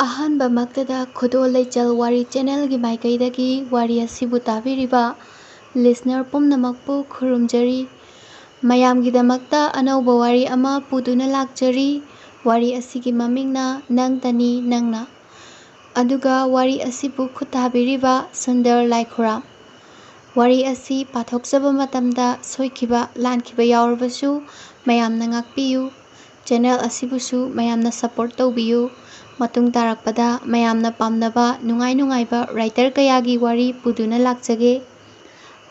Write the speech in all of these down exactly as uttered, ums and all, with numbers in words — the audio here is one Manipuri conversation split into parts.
ꯑꯍꯥꯟꯕꯃꯛꯇꯗ ꯈꯨꯗꯣꯜ ꯂꯩꯆꯜ ꯋꯥꯔꯤ ꯆꯦꯅꯦꯜꯒꯤ ꯃꯥꯏꯀꯩꯗꯒꯤ ꯋꯥꯔꯤ ꯑꯁꯤꯕꯨ ꯇꯥꯕꯤꯔꯤꯕ ꯂꯤꯁꯅꯔ ꯄꯨꯝꯅꯃꯛꯄꯨ ꯈꯨꯔꯨꯝꯖꯔꯤ꯫ ꯃꯌꯥꯝꯒꯤꯗꯃꯛꯇ ꯑꯅꯧꯕ ꯋꯥꯔꯤ ꯑꯃ ꯄꯨꯗꯨꯅ ꯂꯥꯛꯆꯔꯤ꯫ ꯋꯥꯔꯤ ꯑꯁꯤꯒꯤ ꯃꯃꯤꯡꯅ ꯅꯪꯇꯅꯤ ꯅꯪꯅ꯫ ꯑꯗꯨꯒ ꯋꯥꯔꯤ ꯑꯁꯤꯕꯨ ꯈꯨꯠ ꯊꯥꯕꯤꯔꯤꯕ ꯁꯨꯟꯗꯔ ꯂꯥꯏꯈꯨꯔꯥꯝ꯫ ꯋꯥꯔꯤ ꯑꯁꯤ ꯄꯥꯊꯣꯛꯆꯕ ꯃꯇꯝꯗ ꯁꯣꯏꯈꯤꯕ ꯂꯥꯟꯈꯤꯕ ꯌꯥꯎꯔꯕꯁꯨ ꯃꯌꯥꯝꯅ ꯉꯥꯛꯄꯤꯌꯨ꯫ ꯆꯦꯅꯦꯜ ꯑꯁꯤꯕꯨꯁꯨ ꯃꯌꯥꯝꯅ ꯁꯄꯣꯔꯠ ꯇꯧꯕꯤꯌꯨ꯫ ꯃꯇꯨꯡ ꯇꯥꯔꯛꯄꯗ ꯃꯌꯥꯝꯅ ꯄꯥꯝꯅꯕ ꯅꯨꯡꯉꯥꯏ ꯅꯨꯡꯉꯥꯏꯕ ꯔꯥꯏꯇꯔ ꯀꯌꯥꯒꯤ ꯋꯥꯔꯤ ꯄꯨꯗꯨꯅ ꯂꯥꯛꯆꯒꯦ꯫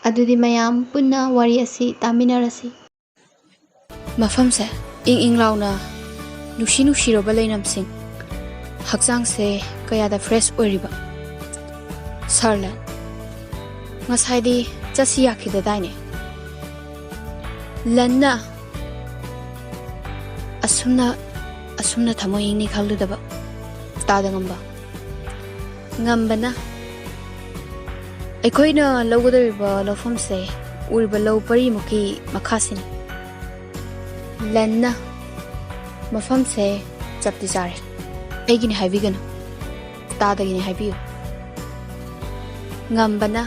ꯑꯗꯨꯗꯤ ꯃꯌꯥꯝ ꯄꯨꯟꯅ ꯋꯥꯔꯤ ꯑꯁꯤ ꯇꯥꯃꯤꯟꯅꯔꯁꯤ꯫ ꯃꯐꯝꯁꯦ ꯏꯪ ꯏꯪ ꯂꯥꯎꯅ, ꯅꯨꯡꯁꯤ ꯅꯨꯡꯁꯤꯔꯕ ꯂꯩꯅꯝꯁꯤꯡ, ꯍꯛꯆꯥꯡꯁꯦ ꯀꯌꯥꯗ ꯐ꯭ꯔꯦꯁ ꯑꯣꯏꯔꯤꯕ꯫ ꯁꯥꯔ ꯂꯟ, ꯉꯁꯥꯏꯗꯤ ꯆꯠꯁꯤ ꯌꯥꯈꯤꯗꯗꯥꯏꯅꯦ? ꯂꯟꯅ ꯑꯁꯨꯝꯅ, ꯑꯁꯨꯝꯅ ꯊꯃꯣꯏ ꯏꯪꯅꯤ ꯈꯜꯂꯨꯗꯕ꯫ ꯇꯥꯗ ꯉꯝꯕ꯫ ꯉꯝꯕꯅ, ꯑꯩꯈꯣꯏꯅ ꯂꯧꯒꯗꯧꯔꯤꯕ ꯂꯧꯐꯝꯁꯦ ꯎꯔꯤꯕ ꯂꯧ ꯄꯔꯤꯃꯨꯛꯀꯤ ꯃꯈꯥꯁꯤꯅꯤ꯫ ꯂꯟꯅ, ꯃꯐꯝꯁꯦ ꯆꯞꯇꯤ ꯆꯥꯔꯦ꯫ ꯑꯩꯒꯤꯅꯤ ꯍꯥꯏꯕꯤꯒꯅꯨ꯫ ꯇꯥꯗꯒꯤꯅꯤ ꯍꯥꯏꯕꯤꯌꯨ꯫ ꯉꯝꯕꯅ,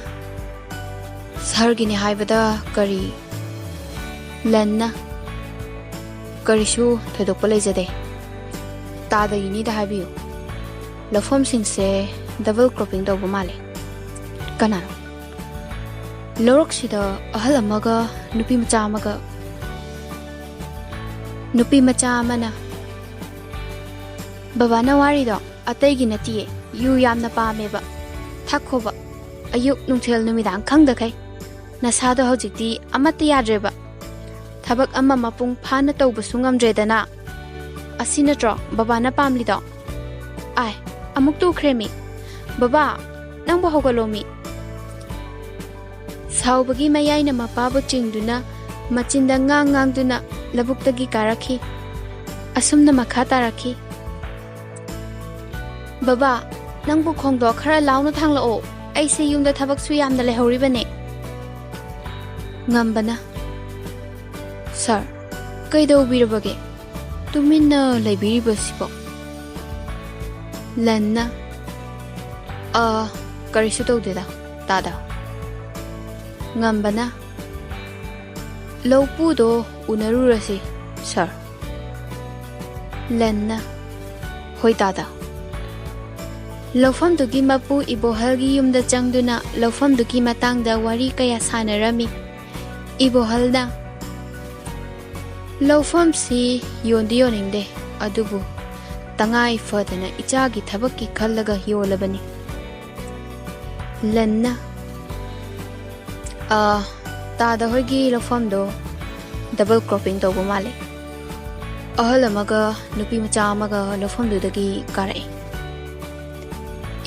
ꯁꯥꯔꯒꯤꯅꯤ ꯍꯥꯏꯕꯗ ꯀꯔꯤ? ꯂꯟꯅ, ꯀꯔꯤꯁꯨ ꯊꯣꯏꯗꯣꯛꯄ ꯂꯩꯖꯗꯦ꯫ ꯇꯥꯗꯒꯤꯅꯤꯗ ꯍꯥꯏꯕꯤꯌꯨ꯫ ꯂꯧꯐꯝꯁꯤꯡꯁꯦ ꯗꯕꯜ ꯀ꯭ꯔꯣꯞꯄꯤꯡ ꯇꯧꯕ ꯃꯥꯜꯂꯦ꯫ ꯀꯅꯥꯅꯣ? ꯂꯧꯔꯣꯛꯁꯤꯗ ꯑꯍꯜ ꯑꯃꯒ ꯅꯨꯄꯤ ꯃꯆꯥ ꯑꯃꯒ, ꯅꯨꯄꯤ ꯃꯆꯥ ꯑꯃꯅ, "ꯕꯕꯥꯅ ꯋꯥꯔꯤꯗꯣ ꯑꯇꯩꯒꯤ ꯅꯠꯇꯤꯌꯦ, ꯌꯨ ꯌꯥꯝꯅ ꯄꯥꯝꯃꯦꯕ꯫ ꯊꯛꯈꯣꯕ, ꯑꯌꯨꯛ, ꯅꯨꯡꯊꯤꯜ, ꯅꯨꯃꯤꯗꯥꯡ ꯈꯪꯗꯈꯩ꯫ ꯅꯁꯥꯗꯣ ꯍꯧꯖꯤꯛꯇꯤ ꯑꯃꯠꯇ ꯌꯥꯗ꯭ꯔꯦꯕ꯫ ꯊꯕꯛ ꯑꯃ ꯃꯄꯨꯡ ꯐꯥꯅ ꯇꯧꯕꯁꯨ ꯉꯝꯗ꯭ꯔꯦꯗꯅ꯫ ꯑꯁꯤ ꯅꯠꯇ꯭ꯔꯣ ꯕꯕꯥꯅ ꯄꯥꯝꯂꯤꯗꯣ? ꯑꯥꯏ, ꯑꯃꯨꯛ ꯇꯨꯈ꯭ꯔꯦꯃꯤ꯫ ꯕꯕꯥ, ꯅꯪꯕꯨ ꯍꯧꯒꯠꯂꯣꯃꯤ꯫" ꯁꯥꯎꯕꯒꯤ ꯃꯌꯥꯏꯅ ꯃꯄꯥꯕꯨ ꯆꯤꯡꯗꯨꯅ, ꯃꯆꯤꯟꯗ ꯉꯥꯡ ꯉꯥꯡꯗꯨꯅ ꯂꯧꯕꯨꯛꯇꯒꯤ ꯀꯥꯔꯛꯈꯤ꯫ ꯑꯁꯨꯝꯅ ꯃꯈꯥ ꯇꯥꯔꯛꯈꯤ꯫ "ꯕꯕꯥ, ꯅꯪꯕꯨ ꯈꯣꯡꯗꯣ ꯈꯔ ꯂꯥꯎꯅ ꯊꯥꯡꯂꯛꯑꯣ꯫ ꯑꯩꯁꯦ ꯌꯨꯝꯗ ꯊꯕꯛꯁꯨ ꯌꯥꯝꯅ ꯂꯩꯍꯧꯔꯤꯕꯅꯦ꯫" ꯉꯝꯕꯅ, "ꯁꯥꯔ, ꯀꯩꯗꯧꯕꯤꯔꯕꯒꯦ? ꯇꯨꯃꯤꯟꯅ ꯂꯩꯕꯤꯔꯤꯕꯁꯤꯕꯣ?" ꯂꯟꯅ, "ꯑ, ꯀꯔꯤꯁꯨ ꯇꯧꯗꯦꯗ, ꯇꯥꯗ꯫" ꯉꯝꯕꯅ, "ꯂꯧꯄꯨꯗꯣ ꯎꯅꯔꯨꯔꯁꯤ, ꯁꯥꯔ꯫" ꯂꯟꯅ, "ꯍꯣꯏ, ꯇꯥꯗ꯫" ꯂꯧꯐꯝꯗꯨꯒꯤ ꯃꯄꯨ ꯏꯕꯣꯍꯜꯒꯤ ꯌꯨꯝꯗ ꯆꯪꯗꯨꯅ ꯂꯧꯐꯝꯗꯨꯒꯤ ꯃꯇꯥꯡꯗ ꯋꯥꯔꯤ ꯀꯌꯥ ꯁꯥꯟꯅꯔꯝꯃꯤ꯫ ꯏꯕꯣꯍꯜꯅ, "ꯂꯧꯐꯝꯁꯤ ꯌꯣꯟꯗꯤ ꯌꯣꯟꯅꯤꯡꯗꯦ, ꯑꯗꯨꯕꯨ ꯇꯉꯥꯏ ꯐꯗꯅ ꯏꯆꯥꯒꯤ ꯊꯕꯛꯀꯤ ꯈꯜꯂꯒ ꯌꯣꯜꯂꯕꯅꯤ꯫" ꯂꯟꯅ, "ꯑ, ꯇꯥꯗ ꯍꯣꯏꯒꯤ ꯂꯧꯐꯝꯗꯣ ꯗꯕꯜ ꯀ꯭ꯔꯣꯞꯄꯤꯡ ꯇꯧꯕ ꯃꯥꯜꯂꯦ꯫ ꯑꯍꯜ ꯑꯃꯒ ꯅꯨꯄꯤ ꯃꯆꯥ ꯑꯃꯒ ꯂꯧꯐꯝꯗꯨꯗꯒꯤ ꯀꯥꯔꯛꯑꯦ꯫"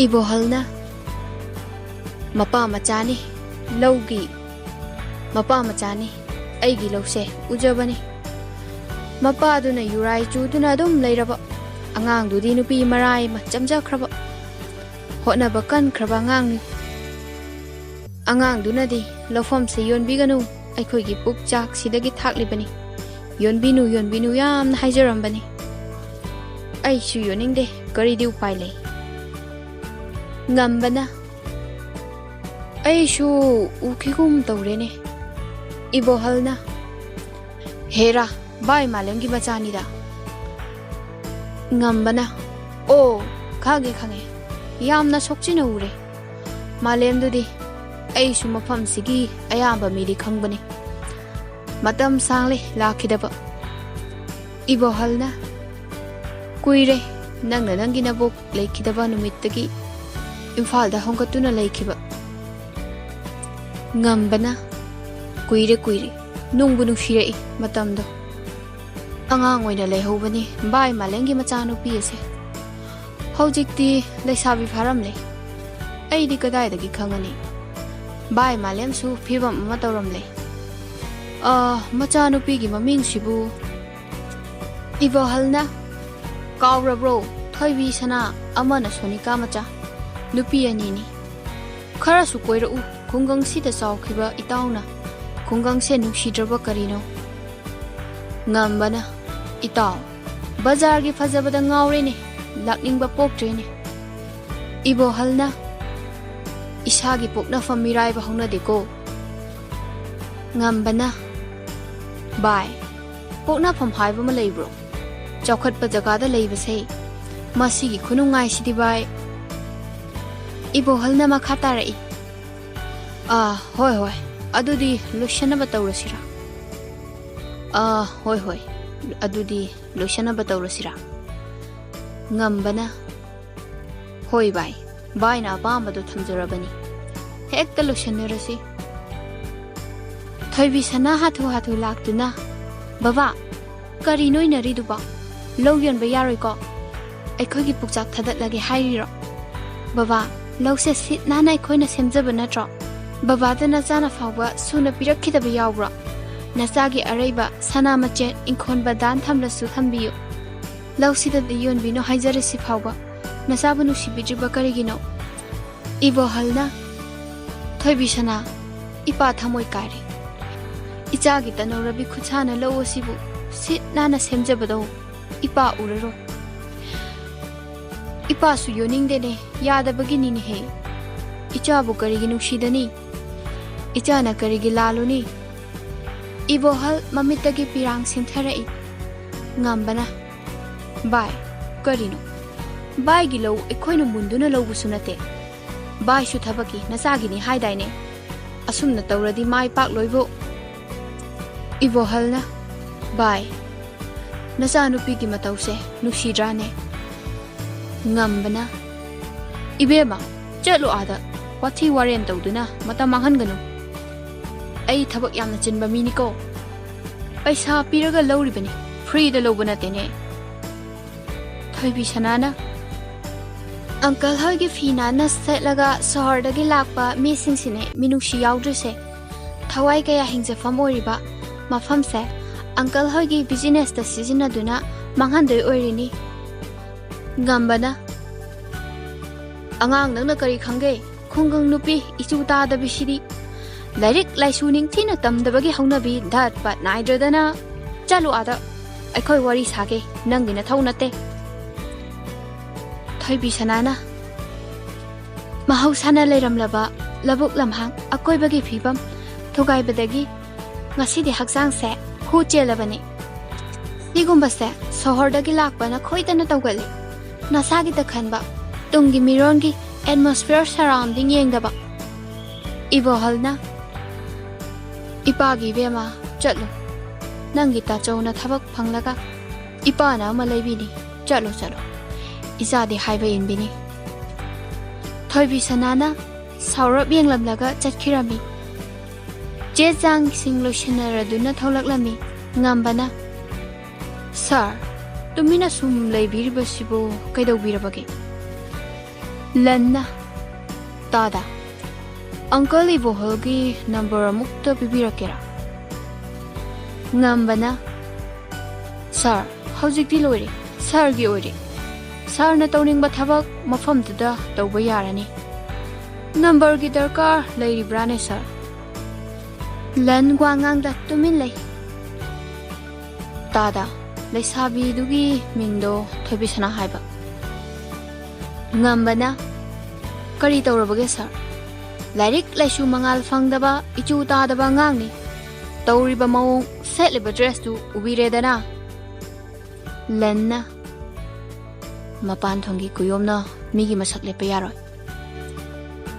ꯏꯕꯣꯍꯜꯅ, "ꯃꯄꯥ ꯃꯆꯥꯅꯤ, ꯂꯧꯒꯤ ꯃꯄꯥ ꯃꯆꯥꯅꯤ꯫ ꯑꯩꯒꯤ ꯂꯧꯁꯦ ꯎꯖꯕꯅꯤ꯫ ꯃꯄꯥꯗꯨꯅ ꯌꯨꯔꯥꯏ ꯆꯨꯗꯨꯅ ꯑꯗꯨꯝ ꯂꯩꯔꯕ, ꯑꯉꯥꯡꯗꯨꯗꯤ ꯅꯨꯄꯤ ꯃꯔꯥꯏ ꯑꯃ ꯆꯝꯖꯈ꯭ꯔꯕ, ꯍꯣꯠꯅꯕ ꯀꯟꯈ꯭ꯔꯕ ꯑꯉꯥꯡꯅꯤ꯫ ꯑꯉꯥꯡꯗꯨꯅꯗꯤ ꯂꯧꯐꯝꯁꯦ ꯌꯣꯟꯕꯤꯒꯅꯨ, ꯑꯩꯈꯣꯏꯒꯤ ꯄꯨꯛ ꯆꯥꯛꯁꯤꯗꯒꯤ ꯊꯥꯛꯂꯤꯕꯅꯤ, ꯌꯣꯟꯕꯤꯅꯨ, ꯌꯣꯟꯕꯤꯅꯨ ꯌꯥꯝꯅ ꯍꯥꯏꯖꯔꯝꯕꯅꯤ꯫ ꯑꯩꯁꯨ ꯌꯣꯟꯅꯤꯡꯗꯦ, ꯀꯔꯤꯗꯤ ꯎꯄꯥꯏ ꯂꯩ?" ꯉꯝꯕꯅ, "ꯑꯩꯁꯨ ꯎꯈꯤꯒꯨꯝ ꯇꯧꯔꯦꯅꯦ꯫" ꯏꯕꯣꯍꯜꯅ, "ꯍꯦꯔꯥ, ꯚꯥꯏ ꯃꯥꯂꯦꯝꯒꯤ ꯃꯆꯥꯅꯤꯗ꯫" ꯉꯝꯕꯅ, "ꯑꯣ, ꯈꯪꯉꯦ, ꯈꯪꯉꯦ, ꯌꯥꯝꯅ ꯁꯣꯛꯆꯤꯟꯅ ꯎꯔꯦ꯫ ꯃꯥꯂꯦꯝꯗꯨꯗꯤ ꯑꯩꯁꯨ ꯃꯐꯝꯁꯤꯒꯤ ꯑꯌꯥꯝꯕ ꯃꯤꯗꯤ ꯈꯪꯕꯅꯤ꯫ ꯃꯇꯝ ꯁꯥꯡꯂꯦ ꯂꯥꯛꯈꯤꯗꯕ꯫" ꯏꯕꯣꯍꯜꯅ, "ꯀꯨꯏꯔꯦ ꯅꯪꯅ ꯅꯪꯒꯤ ꯅꯕꯣꯛ ꯂꯩꯈꯤꯗꯕ ꯅꯨꯃꯤꯠꯇꯒꯤ ꯏꯝꯐꯥꯜꯗ ꯍꯣꯡꯒꯠꯇꯨꯅ ꯂꯩꯈꯤꯕ꯫" ꯉꯝꯕꯅ, "ꯀꯨꯏꯔꯦ, ꯀꯨꯏꯔꯦ꯫ ꯅꯨꯡꯕꯨ ꯅꯨꯡꯁꯤꯔꯛꯏ ꯃꯇꯝꯗꯣ꯫ ꯑꯉꯥꯡ ꯑꯣꯏꯅ ꯂꯩꯍꯧꯕꯅꯤ ꯚꯥꯏ ꯃꯥꯂꯦꯝꯒꯤ ꯃꯆꯥꯅꯨꯄꯤ ꯑꯁꯦ꯫ ꯍꯧꯖꯤꯛꯇꯤ ꯂꯩꯁꯥꯕꯤ ꯐꯥꯔꯝꯂꯦ꯫ ꯑꯩꯗꯤ ꯀꯗꯥꯏꯗꯒꯤ ꯈꯪꯒꯅꯤ? ꯚꯥꯏ ꯃꯥꯂꯦꯝꯁꯨ ꯐꯤꯕꯝ ꯑꯃ ꯇꯧꯔꯝꯂꯦ꯫ ꯑ, ꯃꯆꯥꯅꯨꯄꯤꯒꯤ ꯃꯃꯤꯡꯁꯤꯕꯨ?" ꯏꯕꯣꯍꯜꯅ, "ꯀꯥꯎꯔꯕ꯭ꯔꯣ? ꯊꯣꯏꯕꯤ ꯁꯅꯥ, ꯑꯃꯅ ꯁꯣꯅꯤꯀꯥ ꯃꯆꯥ꯫ ꯅꯨꯄꯤ ꯑꯅꯤꯅꯤ꯫ ꯈꯔꯁꯨ ꯀꯣꯏꯔꯛꯎ, ꯈꯨꯡꯒꯪꯁꯤꯗ ꯆꯥꯎꯈꯤꯕ ꯏꯇꯥꯎꯅ ꯈꯨꯡꯒꯪꯁꯦ ꯅꯨꯡꯁꯤꯗ꯭ꯔꯕ ꯀꯔꯤꯅꯣ?" ꯉꯝꯕꯅ, "ꯏꯇꯥꯎ, ꯕꯖꯥꯔꯒꯤ ꯐꯖꯕꯗ ꯉꯥꯎꯔꯦꯅꯦ꯫ ꯂꯥꯛꯅꯤꯡꯕ ꯄꯣꯛꯇ꯭ꯔꯦꯅꯦ꯫ ꯏꯕꯣꯍꯜꯅ, "ꯏꯁꯥꯒꯤ ꯄꯣꯛꯅꯐꯝ ꯃꯤꯔꯥꯏꯕ ꯍꯧꯅꯗꯦꯀꯣ꯫" ꯉꯝꯕꯅ, "ꯚꯥꯏ, ꯄꯣꯛꯅꯐꯝ ꯍꯥꯏꯕ ꯑꯃ ꯂꯩꯕ꯭ꯔꯣ? ꯆꯥꯎꯈꯠꯄ ꯖꯒꯥꯗ ꯂꯩꯕꯁꯦ ꯃꯁꯤꯒꯤ ꯈꯨꯅꯨꯡꯉꯥꯏꯁꯤꯗꯤ ꯚꯥꯏ꯫" ꯏꯕꯣꯍꯜꯅ ꯃꯈꯥ ꯇꯥꯔꯛꯏ, "ꯑꯥ, ꯍꯣꯏ, ꯍꯣꯏ, ꯑꯗꯨꯗꯤ ꯂꯣꯏꯁꯟꯅꯕ ꯇꯧꯔꯁꯤꯔꯥ?" "ꯑꯥ, ꯍꯣꯏ, ꯍꯣꯏ, ꯑꯗꯨꯗꯤ ꯂꯣꯏꯁꯟꯅꯕ ꯇꯧꯔꯁꯤꯔꯥ?" ꯉꯝꯕꯅ, "ꯍꯣꯏ ꯚꯥꯏ, ꯚꯥꯏꯅ ꯑꯄꯥꯝꯕꯗꯣ ꯊꯝꯖꯔꯕꯅꯤ꯫ ꯍꯦꯛꯇ ꯂꯣꯏꯁꯟꯅꯔꯁꯤ꯫" ꯊꯣꯏꯕꯤꯁꯅꯥ ꯍꯥꯊꯨ ꯍꯥꯊꯨ ꯂꯥꯛꯇꯨꯅ, "ꯕꯕꯥ, ꯀꯔꯤꯅꯣ ꯏꯅꯔꯤꯗꯨꯕꯣ? ꯂꯧ ꯌꯣꯟꯕ ꯌꯥꯔꯣꯏꯀꯣ? ꯑꯩꯈꯣꯏꯒꯤ ꯄꯨꯛꯆꯥꯛ ꯊꯥꯗꯠꯂꯒꯦ ꯍꯥꯏꯔꯤꯔꯣ? ꯕꯕꯥ, ꯂꯧꯁꯦ ꯁꯤꯠ ꯅꯥꯟꯅ ꯑꯩꯈꯣꯏꯅ ꯁꯦꯝꯖꯕ ꯅꯠꯇ꯭ꯔꯣ? ꯕꯕꯥꯗ ꯅꯆꯥꯅ ꯐꯥꯎꯕ ꯁꯨꯅ ꯄꯤꯔꯛꯈꯤꯗꯕ ꯌꯥꯎꯕ꯭ꯔꯣ? ꯅꯆꯥꯒꯤ ꯑꯔꯩꯕ ꯁꯅꯥ ꯃꯆꯦꯠ ꯏꯪꯈꯣꯟ ꯕꯗꯥꯟ ꯊꯝꯂꯁꯨ ꯊꯝꯕꯤꯌꯨ꯫ ꯂꯧꯁꯤꯗꯗꯤ ꯌꯣꯟꯕꯤꯅꯨ ꯍꯥꯏꯖꯔꯤꯁꯤ ꯐꯥꯎꯕ꯫ ꯅꯆꯥꯕꯨ ꯅꯨꯡꯁꯤꯕꯤꯗ꯭ꯔꯤꯕ ꯀꯔꯤꯒꯤꯅꯣ?" ꯏꯕꯣꯍꯜꯅ, "ꯊꯣꯏꯕꯤꯁꯅꯥ, ꯏꯄꯥ ꯊꯃꯣꯏ ꯀꯥꯏꯔꯦ꯫ ꯏꯆꯥꯒꯤ ꯇꯅꯧꯔꯕꯤ ꯈꯨꯠꯁꯥꯅ ꯂꯧ ꯑꯁꯤꯕꯨ ꯁꯤꯠ ꯅꯥꯟꯅ ꯁꯦꯝꯖꯕꯗꯣ ꯏꯄꯥ ꯎꯔꯔꯣꯏ꯫ ꯏꯄꯥꯁꯨ ꯌꯣꯟꯅꯤꯡꯗꯦꯅꯦ, ꯌꯥꯗꯕꯒꯤꯅꯤꯅꯦꯍꯦ꯫ ꯏꯆꯥꯕꯨ ꯀꯔꯤꯒꯤ ꯅꯨꯡꯁꯤꯗꯅꯤ? ꯏꯆꯥꯅ ꯀꯔꯤꯒꯤ ꯂꯥꯜꯂꯨꯅꯤ?" ꯏꯕꯣꯍꯜ ꯃꯃꯤꯠꯇꯒꯤ ꯄꯤꯔꯥꯡ ꯁꯤꯟꯊꯔꯛꯏ꯫ ꯉꯝꯕꯅ, "ꯚꯥꯏ, ꯀꯔꯤꯅꯣ? ꯚꯥꯏꯒꯤ ꯂꯧ ꯑꯩꯈꯣꯏꯅ ꯃꯨꯟꯗꯨꯅ ꯂꯧꯕꯁꯨ ꯅꯠꯇꯦ꯫ ꯚꯥꯏꯁꯨ ꯊꯕꯛꯀꯤ ꯅꯆꯥꯒꯤꯅꯤ ꯍꯥꯏꯗꯥꯏꯅꯦ? ꯑꯁꯨꯝꯅ ꯇꯧꯔꯗꯤ ꯃꯥꯏ ꯄꯥꯛꯂꯣꯏꯕꯨ꯫" ꯏꯕꯣꯍꯜꯅ, "ꯚꯥꯏ, ꯅꯆꯥꯅꯨꯄꯤꯒꯤ ꯃꯇꯧꯁꯦ ꯅꯨꯡꯁꯤꯗ꯭ꯔꯥꯅꯦ?" ꯉꯝꯕꯅ, "ꯏꯕꯦꯝꯃ, ꯆꯠꯂꯣ ꯑꯥꯗ꯫ ꯋꯥꯊꯤ ꯋꯥꯔꯦꯟ ꯇꯧꯗꯨꯅ ꯃꯇꯝ ꯃꯥꯡꯍꯟꯒꯅꯨ꯫ ꯑꯩ ꯊꯕꯛ ꯌꯥꯝꯅ ꯆꯤꯟꯕ ꯃꯤꯅꯤꯀꯣ꯫ ꯄꯩꯁꯥ ꯄꯤꯔꯒ ꯂꯧꯔꯤꯕꯅꯤ, ꯐ꯭ꯔꯤꯗ ꯂꯧꯕ ꯅꯠꯇꯦꯅꯦ꯫" ꯊꯣꯏꯕꯤꯁꯅꯥꯅ, "ꯑꯪꯀꯜ ꯍꯣꯏꯒꯤ ꯐꯤ ꯅꯥꯟꯅ ꯁꯦꯠꯂꯒ ꯁꯣꯍꯣꯔꯗꯒꯤ ꯂꯥꯛꯄ ꯃꯤꯁꯤꯡꯁꯤꯅꯦ ꯃꯤꯅꯨꯡꯁꯤ ꯌꯥꯎꯗ꯭ꯔꯤꯁꯦ꯫ ꯊꯋꯥꯏ ꯀꯌꯥ ꯍꯤꯡꯖꯐꯝ ꯑꯣꯏꯔꯤꯕ ꯃꯐꯝꯁꯦ ꯑꯪꯀꯜ ꯍꯣꯏꯒꯤ ꯕꯤꯖꯤꯅꯦꯁꯇ ꯁꯤꯖꯤꯟꯅꯗꯨꯅ ꯃꯥꯡꯍꯟꯗꯣꯏ ꯑꯣꯏꯔꯤꯅꯤ꯫" ꯉꯝꯕꯅ, "ꯑꯉꯥꯡ ꯅꯪꯅ ꯀꯔꯤ ꯈꯪꯒꯦ? ꯈꯨꯡꯒꯪ ꯅꯨꯄꯤ ꯏꯆꯨ ꯇꯥꯗꯕꯤꯁꯤꯗꯤ꯫ ꯂꯥꯏꯔꯤꯛ ꯂꯥꯏꯁꯨ ꯅꯤꯡꯊꯤꯅ ꯇꯝꯗꯕꯒꯤ ꯍꯧꯅꯕꯤ ꯙꯠ ꯄꯠ ꯅꯥꯏꯗ꯭ꯔꯗꯅ꯫ ꯆꯠꯂꯨ ꯑꯥꯗ, ꯑꯩꯈꯣꯏ ꯋꯥꯔꯤ ꯁꯥꯒꯦ, ꯅꯪꯒꯤ ꯅꯊꯧ ꯅꯠꯇꯦ꯫" ꯊꯣꯏꯕꯤ ꯁꯅꯥꯅ ꯃꯍꯧꯁꯥꯅ ꯂꯩꯔꯝꯂꯕ ꯂꯧꯕꯨꯛ ꯂꯝꯍꯥꯡ ꯑꯀꯣꯏꯕꯒꯤ ꯐꯤꯕꯝ ꯊꯨꯒꯥꯏꯕꯗꯒꯤ ꯉꯁꯤꯗꯤ ꯍꯛꯆꯥꯡꯁꯦ ꯍꯨ ꯆꯦꯜꯂꯕꯅꯤ꯫ ꯁꯤꯒꯨꯝꯕꯁꯦ ꯁꯣꯍꯣꯔꯗꯒꯤ ꯂꯥꯛꯄꯅ ꯈꯣꯏꯗꯅ ꯇꯧꯒꯜꯂꯤ꯫ ꯅꯁꯥꯒꯤꯗ ꯈꯟꯕ, ꯇꯨꯡꯒꯤ ꯃꯤꯔꯣꯟꯒꯤ atmosphere surrounding ꯌꯦꯡꯗꯕ꯫ ꯏꯕꯣꯍꯜꯅ, "ꯏꯄꯥꯒꯤ ꯏꯕꯦꯝꯃ, ꯆꯠꯂꯨ꯫ ꯅꯪꯒꯤ ꯇꯥꯆꯧꯅ ꯊꯕꯛ ꯐꯪꯂꯒ ꯏꯄꯥꯅ ꯑꯃ ꯂꯩꯕꯤꯅꯤ꯫ ꯆꯠꯂꯨ, ꯆꯠꯂꯨ꯫ ꯏꯆꯥꯗꯤ ꯍꯥꯏꯕ ꯏꯟꯕꯤꯅꯤ"꯫ ꯊꯣꯏꯕꯤ ꯁꯅꯥꯅ ꯁꯥꯎꯔꯞ ꯌꯦꯡꯂꯝꯂꯒ ꯆꯠꯈꯤꯔꯝꯃꯤ꯫ ꯆꯦ ꯆꯥꯡꯁꯤꯡ ꯂꯣꯏꯁꯤꯟꯅꯔꯗꯨꯅ ꯊꯣꯛꯂꯛꯂꯝꯃꯤ꯫ ꯉꯝꯕꯅ, "ꯁꯥꯔ, ꯇꯨꯃꯤꯟꯅ ꯁꯨꯝ ꯂꯩꯕꯤꯔꯤꯕꯁꯤꯕꯨ ꯀꯩꯗꯧꯕꯤꯔꯕꯒꯦ?" ꯂꯟꯅ, "ꯇꯥꯗ, ꯑꯪꯀꯜ ꯏꯕꯣꯍꯜꯒꯤ ꯅꯝꯕꯔ ꯑꯃꯨꯛꯇ ꯄꯤꯕꯤꯔꯛꯀꯦꯔꯥ?" ꯉꯝꯕꯅ, "ꯁꯥꯔ, ꯍꯧꯖꯤꯛꯇꯤ ꯂꯣꯏꯔꯦ꯫ ꯁꯥꯔꯒꯤ ꯑꯣꯏꯔꯦ꯫ ꯁꯥꯔꯅ ꯇꯧꯅꯤꯡꯕ ꯊꯕꯛ ꯃꯐꯝꯗꯨꯗ ꯇꯧꯕ ꯌꯥꯔꯅꯤ꯫ ꯅꯝꯕꯔꯒꯤ ꯗꯔꯀꯥꯔ ꯂꯩꯔꯤꯕ꯭ꯔꯥꯅꯦ, ꯁꯥꯔ?" ꯂꯟ ꯋꯥ ꯉꯥꯡꯗ ꯇꯨꯃꯤꯟ ꯂꯩ꯫ "ꯇꯥꯗ, ꯂꯩꯁꯥꯕꯤꯗꯨꯒꯤ ꯃꯤꯡꯗꯣ ꯊꯣꯏꯕꯤꯁꯅꯥ ꯍꯥꯏꯕ"꯫ ꯉꯝꯕꯅ, "ꯀꯔꯤ ꯇꯧꯔꯕꯒꯦ, ꯁꯥꯔ? ꯂꯥꯏꯔꯤꯛ ꯂꯥꯏꯁꯨ ꯃꯉꯥꯜ ꯐꯪꯗꯕ, ꯏꯆꯨ ꯇꯥꯗꯕ ꯑꯉꯥꯡꯅꯤ꯫ ꯇꯧꯔꯤꯕ ꯃꯑꯣꯡ, ꯁꯦꯠꯂꯤꯕ ꯗ꯭ꯔꯦꯁꯇꯨ ꯎꯕꯤꯔꯦꯗꯅ"꯫ ꯂꯟꯅ, "ꯃꯄꯥꯟ ꯊꯣꯡꯒꯤ ꯀꯨꯌꯣꯝꯅ ꯃꯤꯒꯤ ꯃꯁꯛ ꯂꯦꯞꯄ ꯌꯥꯔꯣꯏ꯫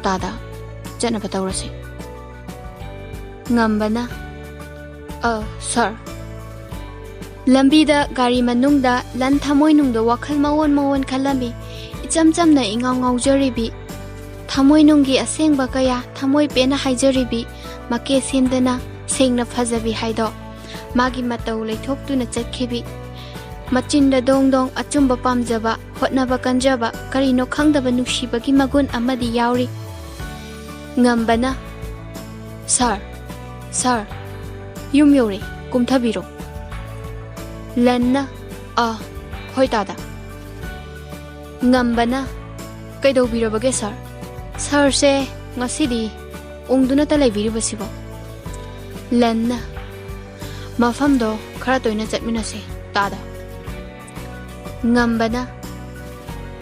ꯇꯥꯗ, ꯆꯠꯅꯕ ꯇꯧꯔꯁꯤ"꯫ ꯉꯝꯕꯅ, "ꯑ, ꯁꯥꯔ"꯫ ꯂꯝꯕꯤꯗ ꯒꯥꯔꯤ ꯃꯅꯨꯡꯗ ꯂꯟ ꯊꯃꯣꯏꯅꯨꯡꯗ ꯋꯥꯈꯜ ꯃꯑꯣꯟ ꯃꯑꯣꯟ ꯈꯜꯂꯝꯃꯤ꯫ ꯏꯆꯝ ꯆꯝꯅ ꯏꯉꯥꯎ ꯉꯥꯎꯖꯔꯤꯕꯤ, ꯊꯃꯣꯏꯅꯨꯡꯒꯤ ꯑꯁꯦꯡꯕ ꯀꯌꯥ ꯊꯃꯣꯏ ꯄꯦꯟꯅ ꯍꯥꯏꯖꯔꯤꯕꯤ, ꯃꯀꯦ ꯁꯦꯝꯗꯅ ꯁꯦꯡꯅ ꯐꯖꯕꯤ ꯍꯥꯏꯗꯣ꯫ ꯃꯥꯒꯤ ꯃꯇꯧ ꯂꯩꯊꯣꯛꯇꯨꯅ ꯆꯠꯈꯤꯕꯤ꯫ ꯃꯆꯤꯟꯗ ꯗꯣꯡ ꯗꯣꯡ ꯑꯆꯨꯝꯕ ꯄꯥꯝꯖꯕ, ꯍꯣꯠꯅꯕ ꯀꯟꯖꯕ, ꯀꯔꯤꯅꯣ ꯈꯪꯗꯕ ꯅꯨꯡꯁꯤꯕꯒꯤ ꯃꯒꯨꯟ ꯑꯃꯗꯤ ꯌꯥꯎꯔꯤ꯫ ꯉꯝꯕꯅ, "ꯁꯥꯔ, ꯁꯥꯔ, ꯌꯨꯝ ꯌꯧꯔꯦ, ꯀꯨꯝꯊꯕꯤꯔꯣ"꯫ ꯂꯟꯅ, "ꯑꯥ, ꯍꯣꯏ ꯇꯥꯗ"꯫ ꯉꯝꯕꯅ, "ꯀꯩꯗꯧꯕꯤꯔꯕꯒꯦ ꯁꯥꯔ? ꯁꯥꯔꯁꯦ ꯉꯁꯤꯗꯤ ꯎꯪꯗꯨꯅꯇ ꯂꯩꯕꯤꯔꯤꯕꯁꯤꯕꯣ?" ꯂꯟꯅ, "ꯃꯐꯝꯗꯣ ꯈꯔ ꯇꯣꯏꯅ ꯆꯠꯃꯤꯟꯅꯁꯦ ꯇꯥꯗ"꯫ ꯉꯝꯕꯅ,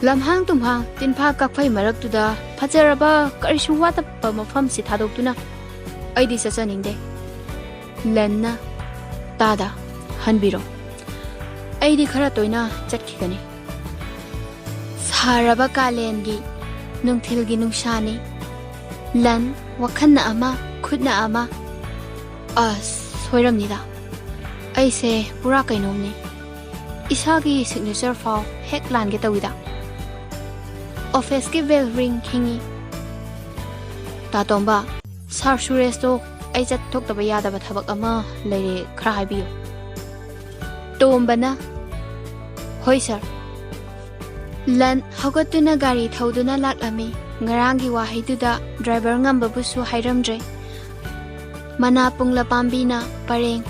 ꯂꯝꯍꯥꯡ ꯇꯨꯝꯍꯥꯡ ꯇꯤꯟꯐꯥ ꯀꯛꯐꯩ ꯃꯔꯛꯇꯨꯗ ꯐꯖꯔꯕ ꯀꯔꯤꯁꯨ ꯋꯥꯠꯇꯕ ꯃꯐꯝꯁꯤ ꯊꯥꯗꯣꯛꯇꯨꯅ ꯑꯩꯗꯤ ꯆꯠꯆꯅꯤꯡꯗꯦ꯫ ꯂꯟꯅ ꯇꯥꯗ ꯍꯟꯕꯤꯔꯣ꯫ ꯑꯩꯗꯤ ꯈꯔ ꯇꯣꯏꯅ ꯆꯠꯈꯤꯒꯅꯤ꯫ ꯁꯥꯔꯕ ꯀꯥꯂꯦꯟꯒꯤ ꯅꯨꯡꯊꯤꯜꯒꯤ ꯅꯨꯡꯁꯥꯅꯤ꯫ ꯂꯟ, ꯋꯥꯈꯜꯅ ꯑꯃ, ꯈꯨꯠꯅ ꯑꯃ꯫ ꯑꯁ, ꯁꯣꯏꯔꯝꯅꯤꯗ꯫ ꯑꯩꯁꯦ ꯄꯨꯔꯥ ꯀꯩꯅꯣꯝꯅꯤ꯫ ꯏꯁꯥꯒꯤ ꯁꯤꯒꯅꯦꯆꯔ ꯐꯥꯎ ꯍꯦꯛ ꯂꯥꯟꯒꯦ ꯇꯧꯏꯗ꯫ ꯑꯣꯐꯤꯁꯀꯤ ꯕꯦꯜ ꯔꯤꯡ ꯈꯤꯡꯉꯤ꯫ ꯇꯥꯇꯣꯝꯕ, ꯁꯥꯔ ꯁꯨꯔꯦꯁꯇꯣ ꯑꯩ ꯆꯠꯊꯣꯛꯇꯕ ꯌꯥꯗꯕ ꯊꯕꯛ ꯑꯃ ꯂꯩꯔꯦ, ꯈꯔ ꯍꯥꯏꯕꯤꯌꯨ꯫ ꯇꯣꯝꯕꯅ, "ꯍꯣꯏ ꯁꯥꯔ"꯫ ꯂꯟ ꯍꯧꯒꯠꯇꯨꯅ ꯒꯥꯔꯤ ꯊꯧꯗꯨꯅ ꯂꯥꯛꯂꯝꯃꯤ꯫ ꯉꯔꯥꯡꯒꯤ ꯋꯥꯍꯩꯗꯨꯗ ꯗ꯭ꯔꯥꯏꯚꯔ ꯉꯝꯕꯕꯨꯁꯨ ꯍꯥꯏꯔꯝꯗ꯭ꯔꯦ꯫ ꯃꯅꯥ ꯄꯨꯡꯂ ꯄꯥꯝꯕꯤꯅ ꯄꯔꯦꯡ,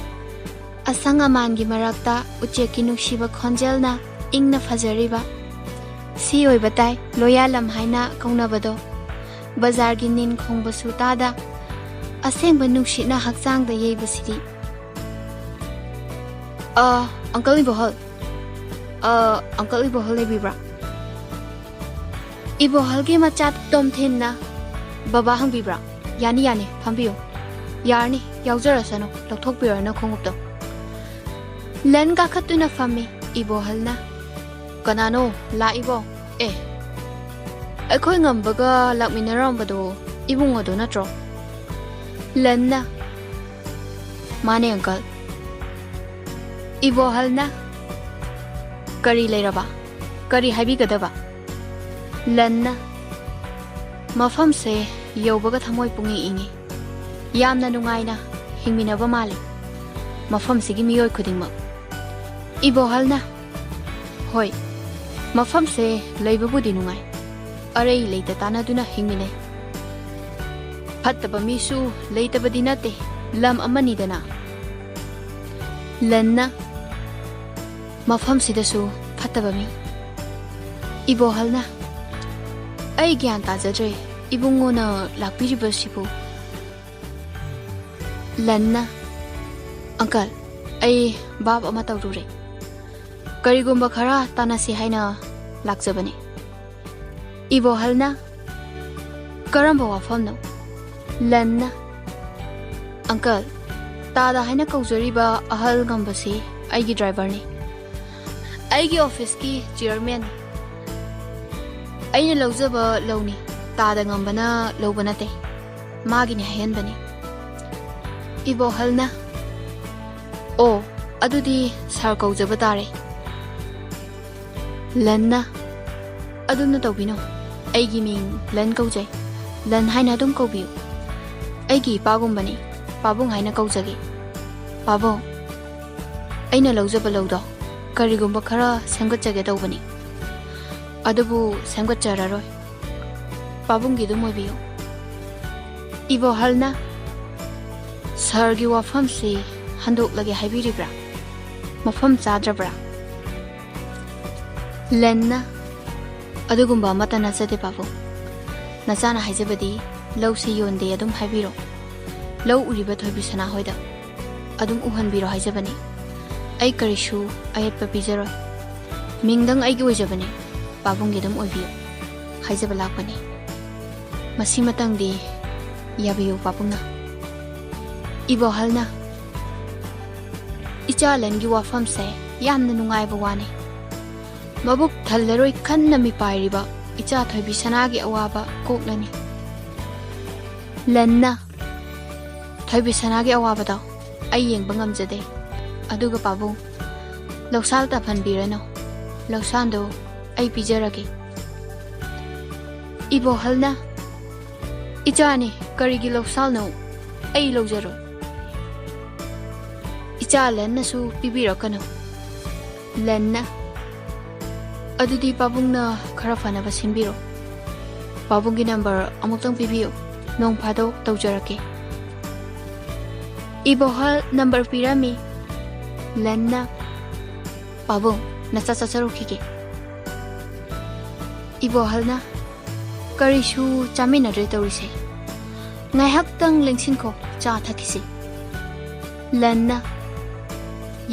ꯑꯁꯪ ꯑꯃꯥꯟꯒꯤ ꯃꯔꯛꯇ ꯎꯆꯦꯛꯀꯤ ꯅꯨꯡꯁꯤꯕ ꯈꯣꯟꯖꯦꯜꯅ ꯏꯪꯅ ꯐꯖꯔꯤꯕ꯫ ꯁꯤ ꯑꯣꯏꯕ ꯇꯥꯏ ꯂꯣꯌꯥꯂꯝ ꯍꯥꯏꯅ ꯀꯧꯅꯕꯗꯣ꯫ ꯕꯖꯥꯔꯒꯤ ꯅꯤꯟ ꯈꯣꯡꯕꯁꯨ ꯇꯥꯗ, ꯑꯁꯦꯡꯕ ꯅꯨꯡꯁꯤꯠꯅ ꯍꯛꯆꯥꯡꯗ ꯌꯩꯕꯁꯤꯗꯤ꯫ "ꯑ, ꯑꯪꯀꯜ ꯏꯕꯣꯍꯜ꯫ ꯑ, ꯑꯪꯀꯜ ꯏꯕꯣꯍꯜ ꯂꯩꯕꯤꯕ꯭ꯔꯥ?" ꯏꯕꯣꯍꯜꯒꯤ ꯃꯆꯥ ꯇꯣꯝꯊꯤꯟꯅ, "ꯕꯕꯥ ꯍꯪꯕꯤꯕ꯭ꯔꯥ? ꯌꯥꯅꯤ, ꯌꯥꯅꯤ, ꯐꯝꯕꯤꯌꯨ꯫ ꯌꯥꯔꯅꯤ, ꯌꯥꯎꯖꯔꯁꯅꯨ, ꯂꯧꯊꯣꯛꯄꯤꯔꯣ ꯅꯈꯣꯡꯎꯞꯇꯣ"꯫ ꯂꯟ ꯀꯥꯈꯠꯇꯨꯅ ꯐꯝꯃꯤ꯫ ꯏꯕꯣꯍꯜꯅ, "ꯀꯅꯥꯅꯣ ꯂꯥꯛꯏꯕꯣ? ꯑꯦ, ꯑꯩꯈꯣꯏ ꯉꯝꯕꯒ ꯂꯥꯛꯃꯤꯟꯅꯔꯝꯕꯗꯣ ꯏꯕꯨꯡꯉꯣꯗꯣ ꯅꯠꯇ꯭ꯔꯣ?" ꯂꯟꯅ, "ꯃꯥꯅꯦ, ꯑꯪꯀꯜ"꯫ ꯏꯕꯣꯍꯜꯅ, "ꯀꯔꯤ ꯂꯩꯔꯕ? ꯀꯔꯤ ꯍꯥꯏꯕꯤꯒꯗꯕ?" ꯂꯟꯅ, "ꯃꯐꯝꯁꯦ ꯌꯧꯕꯒ ꯊꯃꯣꯏ ꯄꯨꯡꯏꯪ ꯏꯪꯉꯤ꯫ ꯌꯥꯝꯅ ꯅꯨꯡꯉꯥꯏꯅ ꯍꯤꯡꯃꯤꯟꯅꯕ ꯃꯥꯜꯂꯤ ꯃꯐꯝꯁꯤꯒꯤ ꯃꯤꯑꯣꯏ ꯈꯨꯗꯤꯡꯃꯛ"꯫ ꯏꯕꯣꯍꯜꯅ, "ꯍꯣꯏ, ꯃꯐꯝꯁꯦ ꯂꯩꯕꯕꯨꯗꯤ ꯅꯨꯡꯉꯥꯏ꯫ ꯑꯔꯩ ꯂꯩꯇ ꯇꯥꯟꯅꯗꯨꯅ ꯍꯤꯡꯃꯤꯟꯅꯩ꯫ ꯐꯠꯇꯕ ꯃꯤꯁꯨ ꯂꯩꯇꯕꯗꯤ ꯅꯠꯇꯦ, ꯂꯝ ꯑꯃꯅꯤꯗꯅ"꯫ ꯂꯟꯅ, "ꯃꯐꯝꯁꯤꯗꯁꯨ ꯐꯠꯇꯕ ꯃꯤ"꯫ ꯏꯕꯣꯍꯜꯅ, "ꯑꯩ ꯒ꯭ꯌꯥꯟ ꯇꯥꯖꯗ꯭ꯔꯦ, ꯏꯕꯨꯡꯉꯣꯅ ꯂꯥꯛꯄꯤꯔꯤꯕꯁꯤꯕꯨ"꯫ ꯂꯟꯅ, "ꯑꯪꯀꯜ, ꯑꯩ ꯚꯥꯞ ꯑꯃ ꯇꯧꯔꯨꯔꯦ꯫ ꯀꯔꯤꯒꯨꯝꯕ ꯈꯔ ꯇꯥꯟꯅꯁꯤ ꯍꯥꯏꯅ ꯂꯥꯛꯆꯕꯅꯤ꯫ ꯏꯕꯣꯍꯜꯅ, "ꯀꯔꯝꯕ ꯋꯥꯐꯝꯅꯣ?" ꯂꯟꯅ, "ꯑꯪꯀꯜ, ꯇꯥꯗ ꯍꯥꯏꯅ ꯀꯧꯖꯔꯤꯕ ꯑꯍꯜ ꯉꯝꯕꯁꯤ ꯑꯩꯒꯤ ꯗ꯭ꯔꯥꯏꯚꯔꯅꯤ꯫ ꯑꯩꯒꯤ ꯑꯣꯐꯤꯁꯀꯤ ꯆꯤꯌꯔꯃꯦꯟꯅꯤ꯫ ꯑꯩꯅ ꯂꯧꯖꯕ ꯂꯧꯅꯤ, ꯇꯥꯗ ꯉꯝꯕꯅ ꯂꯧꯕ ꯅꯠꯇꯦ꯫ ꯃꯥꯒꯤꯅꯤ ꯍꯥꯏꯍꯟꯕꯅꯤ꯫" ꯏꯕꯣꯍꯜꯅ, "ꯑꯣ, ꯑꯗꯨꯗꯤ ꯁꯥꯔ ꯀꯧꯖꯕ ꯇꯥꯔꯦ꯫" ꯂꯟꯅ, "ꯑꯗꯨꯝꯅ ꯇꯧꯕꯤꯅꯣ꯫ ꯑꯩꯒꯤ ꯃꯤꯡ ꯂꯟ ꯀꯧꯖꯩ꯫ ꯂꯟ ꯍꯥꯏꯅ ꯑꯗꯨꯝ ꯀꯧꯕꯤꯌꯨ꯫ ꯑꯩꯒꯤ ꯏꯄꯥꯒꯨꯝꯕꯅꯤ꯫ ꯄꯥꯕꯨꯡ ꯍꯥꯏꯅ ꯀꯧꯖꯒꯦ꯫ ꯄꯥꯕꯨꯡ, ꯑꯩꯅ ꯂꯧꯖꯕ ꯂꯧꯗꯣ ꯀꯔꯤꯒꯨꯝꯕ ꯈꯔ ꯁꯦꯝꯒꯠꯆꯒꯦ ꯇꯧꯕꯅꯤ꯫ ꯑꯗꯨꯕꯨ ꯁꯦꯝꯒꯠꯆꯔꯔꯣꯏ꯫ ꯄꯥꯕꯨꯡꯒꯤ ꯑꯗꯨꯝ ꯑꯣꯏꯕꯤꯌꯨ꯫" ꯏꯕꯣꯍꯜꯅ, "ꯁꯥꯔꯒꯤ ꯋꯥꯐꯝꯁꯤ ꯍꯟꯗꯣꯛꯂꯒꯦ ꯍꯥꯏꯕꯤꯔꯤꯕ꯭ꯔꯥ? ꯃꯐꯝ ꯆꯥꯗ꯭ꯔꯕ꯭ꯔꯥ?" ꯂꯟꯅ, "ꯑꯗꯨꯒꯨꯝꯕ ꯑꯃꯠꯇ ꯅꯠꯆꯗꯦ ꯄꯥꯕꯨꯡ꯫ ꯅꯆꯥꯅ ꯍꯥꯏꯖꯕꯗꯤ ꯂꯧꯁꯤ ꯌꯣꯟꯗꯦ ꯑꯗꯨꯝ ꯍꯥꯏꯕꯤꯔꯣ꯫ ꯂꯧ ꯎꯔꯤꯕ ꯊꯣꯏꯕꯤꯁꯅꯥ ꯍꯣꯏꯗ ꯑꯗꯨꯝ ꯎꯍꯟꯕꯤꯔꯣ ꯍꯥꯏꯖꯕꯅꯤ꯫ ꯑꯩ ꯀꯔꯤꯁꯨ ꯑꯌꯦꯠꯄ ꯄꯤꯖꯔꯣꯏ꯫ ꯃꯤꯡꯗꯪ ꯑꯩꯒꯤ ꯑꯣꯏꯖꯕꯅꯤ꯫ ꯄꯥꯕꯨꯡꯒꯤ ꯑꯗꯨꯝ ꯑꯣꯏꯕꯤꯌꯨ ꯍꯥꯏꯖꯕ ꯂꯥꯛꯄꯅꯤ꯫ ꯃꯁꯤꯃꯇꯪꯗꯤ ꯌꯥꯕꯤꯌꯨ ꯄꯥꯕꯨꯡꯅ꯫" ꯏꯕꯣꯍꯜꯅ, "ꯏꯆꯥ ꯂꯟꯒꯤ ꯋꯥꯐꯝꯁꯦ ꯌꯥꯝꯅ ꯅꯨꯡꯉꯥꯏꯕ ꯋꯥꯅꯤ꯫ ꯃꯕꯨꯛ ꯊꯜꯂꯔꯣꯏ ꯈꯟꯅ ꯃꯤꯄꯥꯏꯔꯤꯕ ꯏꯆꯥ ꯊꯣꯏꯕꯤꯁꯅꯥꯒꯤ ꯑꯋꯥꯕ ꯀꯣꯛꯂꯅꯤ꯫" ꯂꯟꯅ, "ꯊꯣꯏꯕꯤꯁꯅꯥꯒꯤ ꯑꯋꯥꯕꯗꯣ ꯑꯩ ꯌꯦꯡꯕ ꯉꯝꯖꯗꯦ꯫ ꯑꯗꯨꯒ ꯄꯥꯕꯨꯡ, ꯂꯧꯁꯥꯜ ꯇꯥꯐꯟꯕꯤꯔꯅꯨ꯫ ꯂꯧꯁꯥꯟꯗꯣ ꯑꯩ ꯄꯤꯖꯔꯒꯦ꯫" ꯏꯕꯣꯍꯜꯅ, "ꯏꯆꯥꯅꯤ, ꯀꯔꯤꯒꯤ ꯂꯧꯁꯥꯜꯅꯣ? ꯑꯩ ꯂꯧꯖꯔꯣꯏ꯫ ꯏꯆꯥ ꯂꯟꯅꯁꯨ ꯄꯤꯕꯤꯔꯛꯀꯅꯨ꯫" ꯂꯟꯅ, "ꯑꯗꯨꯗꯤ ꯄꯥꯕꯨꯡꯅ ꯈꯔ ꯐꯅꯕ ꯁꯤꯟꯕꯤꯔꯣ꯫ ꯄꯥꯕꯨꯡꯒꯤ ꯅꯝꯕꯔ ꯑꯃꯨꯛꯇꯪ ꯄꯤꯕꯤꯌꯨ꯫ ꯅꯣꯡ ꯐꯥꯗꯣꯛ ꯇꯧꯖꯔꯛꯀꯦ꯫" ꯏꯕꯣꯍꯜ ꯅꯝꯕꯔ ꯄꯤꯔꯝꯃꯤ꯫ ꯂꯟꯅ, "ꯄꯥꯕꯨꯡ, ꯅꯆꯥ ꯆꯥꯆꯔꯨꯈꯤꯒꯦ꯫" ꯏꯕꯣꯍꯜꯅ, "ꯀꯔꯤꯁꯨ ꯆꯥꯃꯤꯟꯅꯗ꯭ꯔꯦ ꯇꯧꯔꯤꯁꯦ꯫ ꯉꯥꯏꯍꯥꯛꯇꯪ ꯂꯦꯡꯁꯤꯟꯈꯣ, ꯆꯥ ꯊꯛꯈꯤꯁꯤ꯫" ꯂꯟꯅ,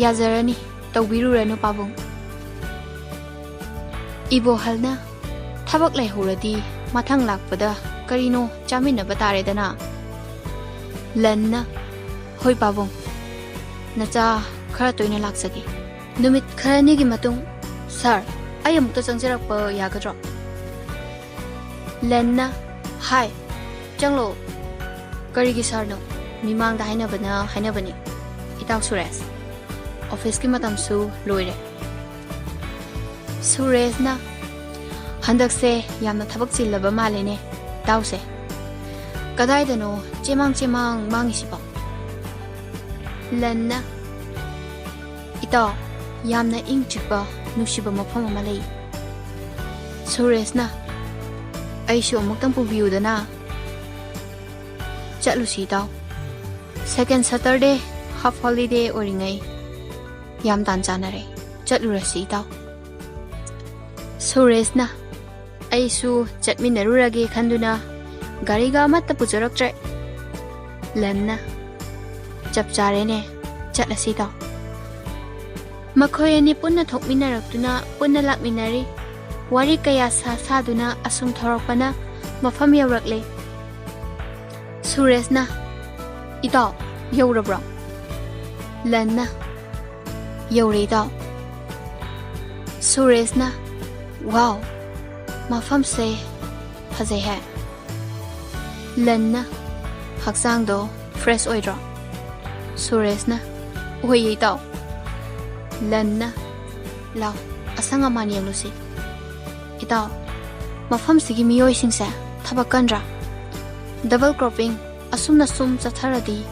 "ꯌꯥꯖꯔꯅꯤ, ꯇꯧꯕꯤꯔꯨꯔꯅꯨ ꯄꯥꯕꯨꯡ꯫" ꯏꯕꯣꯍꯜꯅ, "ꯊꯕꯛ ꯂꯩꯍꯧꯔꯗꯤ ꯃꯊꯪ ꯂꯥꯛꯄꯗ ꯀꯔꯤꯅꯣ ꯆꯥꯃꯤꯟꯅꯕ ꯇꯥꯔꯦꯗꯅ?" ꯂꯟꯅ, "ꯍꯣꯏ ꯄꯥꯕꯨꯡ, ꯅꯆꯥ ꯈꯔ ꯇꯣꯏꯅ ꯂꯥꯛꯆꯒꯦ"꯫ ꯅꯨꯃꯤꯠ ꯈꯔꯅꯤꯒꯤ ꯃꯇꯨꯡ, "ꯁꯥꯔ, ꯑꯩ ꯑꯃꯨꯛꯇ ꯆꯪꯖꯔꯛꯄ ꯌꯥꯒꯗ꯭ꯔꯣ?" ꯂꯟꯅ, "ꯍꯥꯏ, ꯆꯪꯂꯣ꯫ ꯀꯔꯤꯒꯤ ꯁꯥꯔꯅꯣ? ꯃꯤꯃꯥꯡꯗ ꯍꯥꯏꯅꯕꯅ ꯍꯥꯏꯅꯕꯅꯤ꯫ ꯏꯇꯥꯎ ꯁꯨꯔꯦꯁ, ꯑꯣꯐꯤꯁꯀꯤ ꯃꯇꯝꯁꯨ ꯂꯣꯏꯔꯦ"꯫ ꯁꯨꯔꯦꯁꯅ, "ꯍꯟꯗꯛꯁꯦ ꯌꯥꯝꯅ ꯊꯕꯛ ꯆꯤꯜꯂꯕ ꯃꯥꯜꯂꯦꯅꯦ ꯏꯇꯥꯎꯁꯦ꯫ ꯀꯗꯥꯏꯗꯅꯣ ꯆꯦꯃꯥꯡ ꯆꯦꯃꯥꯡ ꯃꯥꯡꯉꯤꯁꯤꯕꯣ?" ꯂꯟꯅ, "ꯏꯇꯥꯎ, ꯌꯥꯝꯅ ꯏꯪ ꯆꯤꯛꯄ ꯅꯨꯡꯁꯤꯕ ꯃꯐꯝ ꯑꯃ ꯂꯩ"꯫ ꯁꯨꯔꯦꯁꯅ, "ꯑꯩꯁꯨ ꯑꯃꯨꯛꯇꯪ ꯄꯨꯕꯤꯌꯨꯗꯅ"꯫ "ꯆꯠꯂꯨꯁꯤ ꯏꯇꯥꯎ꯫ Second Saturday, half holiday ꯑꯣꯏꯔꯤꯉꯩ ꯌꯥꯝ ꯇꯥꯟ ꯆꯥꯟꯅꯔꯦ꯫ ꯆꯠꯂꯨꯔꯁꯤ ꯏꯇꯥꯎ"꯫ ꯁꯨꯔꯦꯁꯅ, "ꯑꯩꯁꯨ ꯆꯠꯃꯤꯟꯅꯔꯨꯔꯒꯦ ꯈꯟꯗꯨꯅ ꯒꯥꯔꯤꯒ ꯑꯃꯠꯇ ꯄꯨꯖꯔꯛꯇ꯭ꯔꯦ"꯫ ꯂꯟꯅ, "ꯆꯞ ꯆꯥꯔꯦꯅꯦ, ꯆꯠꯂꯁꯤ ꯏꯇꯥꯎ"꯫ ꯃꯈꯣꯏ ꯑꯅꯤ ꯄꯨꯟꯅ ꯊꯣꯛꯃꯤꯟꯅꯔꯛꯇꯨꯅ ꯄꯨꯟꯅ ꯂꯥꯛꯃꯤꯟꯅꯔꯤ꯫ ꯋꯥꯔꯤ ꯀꯌꯥ ꯁꯥ ꯁꯥꯗꯨꯅ ꯑꯁꯨꯝ ꯊꯧꯔꯛꯄꯅ ꯃꯐꯝ ꯌꯧꯔꯛꯂꯦ꯫ ꯁꯨꯔꯦꯁꯅ, "ꯏꯇꯥꯎ, ꯌꯧꯔꯕ꯭ꯔꯣ?" ꯂꯟꯅ, "ꯌꯧꯔꯦ ꯏꯇꯥꯎ"꯫ ꯁꯨꯔꯦꯁꯅ, "ꯋꯥꯎ, ꯃꯐꯝꯁꯦ ꯐꯖꯩꯍꯦ"꯫ ꯂꯟꯅ, "ꯍꯛꯆꯥꯡꯗꯣ fresh ꯑꯣꯏꯗ꯭ꯔꯣ?" ꯁꯨꯔꯦꯁꯅ, "ꯑꯣꯏꯌꯦ ꯏꯇꯥꯎ"꯫ ꯂꯟꯅ, "ꯂꯥꯎ, ꯑꯁꯪ ꯑꯃꯥꯟ ꯌꯦꯡꯂꯨꯁꯤ꯫ ꯏꯇꯥꯎ, ꯃꯐꯝꯁꯤꯒꯤ ꯃꯤꯑꯣꯏꯁꯤꯡꯁꯦ ꯊꯕꯛ ꯀꯟꯗ꯭ꯔꯥ? Double cropping ꯑꯁꯨꯝꯅ ꯁꯨꯝ ꯆꯠꯊꯔꯗꯤ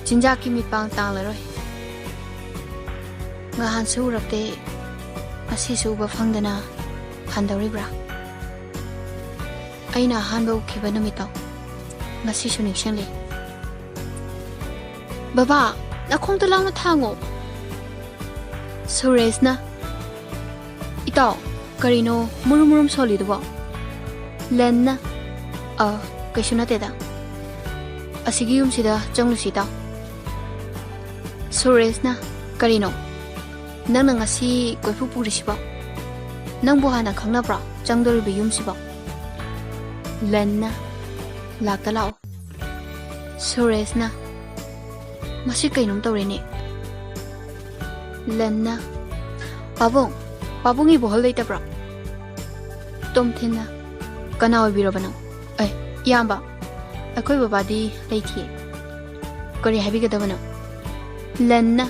ꯆꯤꯟꯖꯥꯛꯀꯤ ꯃꯤꯠꯄꯥꯡ ꯇꯥꯡꯂꯔꯣꯏ꯫ ꯉꯍꯥꯟꯁꯨ ꯎꯔꯛꯇꯦ, ꯉꯁꯤꯁꯨ ꯎꯕ ꯐꯪꯗꯅ ꯍꯟꯗꯧꯔꯤꯕ꯭ꯔꯥ? ꯑꯩꯅ ꯑꯍꯥꯟꯕ ꯎꯈꯤꯕ ꯅꯨꯃꯤꯠꯇꯣ ꯉꯁꯤꯁꯨ ꯅꯤꯡꯁꯤꯡꯂꯤ"꯫ "ꯕꯕꯥ, ꯅꯈꯣꯡꯗꯣ ꯂꯥꯎꯅ ꯊꯥꯡꯉꯣ"꯫ ꯁꯨꯔꯦꯁꯅ, "ꯏꯇꯥꯎ, ꯀꯔꯤꯅꯣ ꯃꯨꯔꯨꯝ ꯃꯨꯔꯨꯝ ꯁꯣꯜꯂꯤꯗꯨꯕꯣ?" ꯂꯟꯅ, "ꯑ, ꯀꯩꯁꯨ ꯅꯠꯇꯦꯗ꯫ ꯑꯁꯤꯒꯤ ꯌꯨꯝꯁꯤꯗ ꯆꯪꯂꯨꯁꯤ ꯏꯇꯥꯎ"꯫ ꯁꯨꯔꯦꯁꯅ, "ꯀꯔꯤꯅꯣ? ꯅꯪꯅ ꯉꯁꯤ ꯀꯣꯏꯐꯨ ꯄꯨꯔꯤꯁꯤꯕꯣ?" "ꯅꯪꯕꯨ ꯍꯥꯟꯅ ꯈꯪꯅꯕ꯭ꯔꯣ ꯆꯪꯗꯣꯔꯤꯕ ꯌꯨꯝꯁꯤꯕꯣ?" ꯂꯟꯅ, "ꯂꯥꯛꯇ ꯂꯥꯛꯑꯣ꯫" ꯁꯨꯔꯦꯁꯅ, "ꯃꯁꯤ ꯀꯩꯅꯣꯝ ꯇꯧꯔꯦꯅꯦ꯫" ꯂꯟꯅ, "ꯄꯥꯕꯨꯡ, ꯄꯥꯕꯨꯡ ꯏꯕꯣꯍꯜ ꯂꯩꯇꯕ꯭ꯔꯣ?" ꯇꯣꯝꯊꯤꯟꯅ, "ꯀꯅꯥ ꯑꯣꯏꯕꯤꯔꯕꯅꯣ?" "ꯑꯦ, ꯏꯌꯥꯝꯕ, ꯑꯩꯈꯣꯏ ꯕꯕꯥꯗꯤ ꯂꯩꯇꯤꯌꯦ꯫" "ꯀꯔꯤ ꯍꯥꯏꯕꯤꯒꯗꯕꯅꯣ?" ꯂꯟꯅ,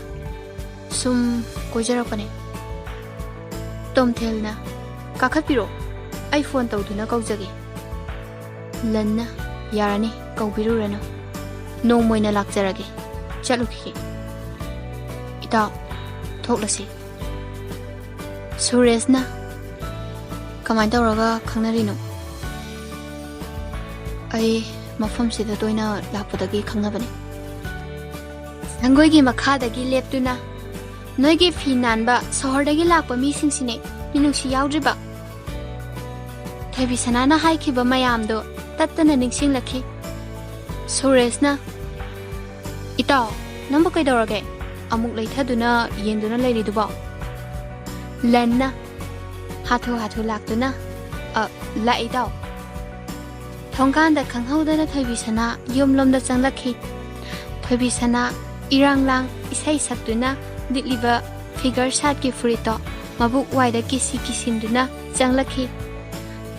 "ꯁꯨꯝ ꯀꯣꯏꯖꯔꯛꯄꯅꯦ꯫" ꯇꯣꯝꯊꯤꯜꯅ, "ꯀꯥꯈꯠꯄꯤꯔꯣ, ꯑꯩ ꯐꯣꯟ ꯇꯧꯗꯨꯅ ꯀꯧꯖꯒꯦ꯫" ꯂꯟꯅ, "ꯌꯥꯔꯅꯤ, ꯀꯧꯕꯤꯔꯨꯔꯅꯨ꯫ ꯅꯣꯡꯃ ꯑꯣꯏꯅ ꯂꯥꯛꯆꯔꯒꯦ꯫ ꯆꯠꯂꯨꯈꯤꯒꯦ꯫ ꯏꯇꯥꯎ, ꯊꯣꯛꯂꯁꯤ꯫" ꯁꯨꯔꯦꯁꯅ, "ꯀꯃꯥꯏꯅ ꯇꯧꯔꯒ ꯈꯪꯅꯔꯤꯅꯣ?" "ꯑꯩ ꯃꯐꯝꯁꯤꯗ ꯇꯣꯏꯅ ꯂꯥꯛꯄꯗꯒꯤ ꯈꯪꯅꯕꯅꯤ꯫" ꯁꯪꯒꯣꯏꯒꯤ ꯃꯈꯥꯗꯒꯤ ꯂꯦꯞꯇꯨꯅ, "ꯅꯣꯏꯒꯤ ꯐꯤ ꯅꯥꯟꯕ ꯁꯣꯍꯣꯔꯗꯒꯤ ꯂꯥꯛꯄ ꯃꯤꯁꯤꯡꯁꯤꯅꯦ ꯃꯤꯅꯨꯡꯁꯤ ꯌꯥꯎꯗ꯭ꯔꯤꯕ꯫" ꯊꯣꯏꯕꯤꯁꯅꯥꯅ ꯍꯥꯏꯈꯤꯕ ꯃꯌꯥꯝꯗꯣ ꯇꯠꯇꯅ ꯅꯤꯡꯁꯤꯡꯂꯛꯈꯤ꯫ ꯁꯨꯔꯦꯁꯅ, "ꯏꯇꯥꯎ, ꯅꯪꯕꯨ ꯀꯩꯗꯧꯔꯒꯦ? ꯑꯃꯨꯛ ꯂꯩꯊꯗꯨꯅ ꯌꯦꯡꯗꯨꯅ ꯂꯩꯔꯤꯗꯨꯕꯣ?" ꯂꯟꯅ ꯍꯥꯊꯨ ꯍꯥꯊꯨ ꯂꯥꯛꯇꯨꯅ, "ꯑ, ꯂꯥꯛꯏ ꯏꯇꯥꯎ꯫" ꯊꯣꯡꯒꯥꯟꯗ ꯈꯪꯍꯧꯗꯅ ꯊꯣꯏꯕꯤꯁꯅꯥ ꯌꯨꯝꯂꯣꯝꯗ ꯆꯪꯂꯛꯈꯤ꯫ ꯊꯣꯏꯕꯤꯁꯅꯥ ꯏꯔꯥꯡ ꯂꯥꯡ ꯏꯁꯩ ꯁꯛꯇꯨꯅ ꯂꯤꯠꯂꯤꯕ ꯐꯤꯒꯔ ꯁꯥꯠꯀꯤ ꯐꯨꯔꯤꯠꯇꯣ ꯃꯕꯨꯛ ꯋꯥꯏꯗ ꯀꯤꯁꯤ ꯀꯤꯁꯤꯟꯗꯨꯅ ꯆꯪꯂꯛꯈꯤ꯫